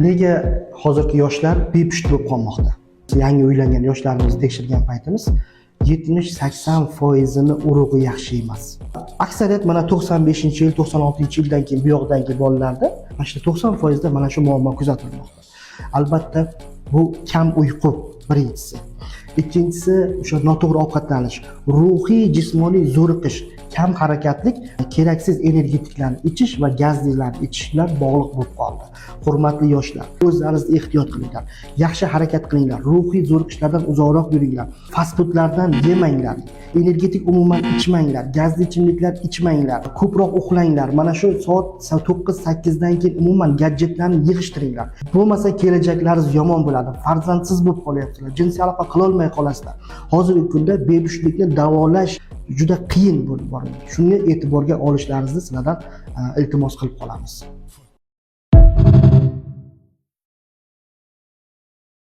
Nega hozirgi yoshlar bepusht bo'lib qolmoqda? Yangi uylangan yoshlarimizni tekshirgan paytimiz 70-80 foizini urug'i yaxshi emas. Aksariyat mana 95-yil, 96-yildan keyin bu yoqdagi bolalarda, mana shu 90 foizda mana shu muammo kuzatilmoqda. Albatta, bu kam uyqu birinchisi. Ikkinchisi, o'sha noto'g'ri ovqatlanish, ruhiy, jismoniy zo'riqish, kam harakatlik, keraksiz energetiklarni ichish va gazlilarni ichish bilan bog'liq bo'lib qoldi. Hurmatli yoshlar, o'zlaringizni ehtiyot qilinglar, yaxshi harakat qilinglar, ruhiy zo'riqishlardan uzoqroq yuringlar, fast foodlardan yemanglar, energetik umuman ichmanglar, gazli ichimliklar ichmanglar, ko'proq uxlanglar. Mana shu soat 9-8dan keyin umuman gadjetlarni yig'ishtiringlar. Bo'lmasa kelajaklaringiz yomon bo'ladi, farzandsiz bo'lib qolyapsizlar, jinsiy aloqa qilolmay qolasizlar. Hozirgi kunda bepushtlikni davolash juda qiyin bo'lib boradi. Shuni e'tiborga olishlaringizni sizlardan iltimos qilib qolamiz.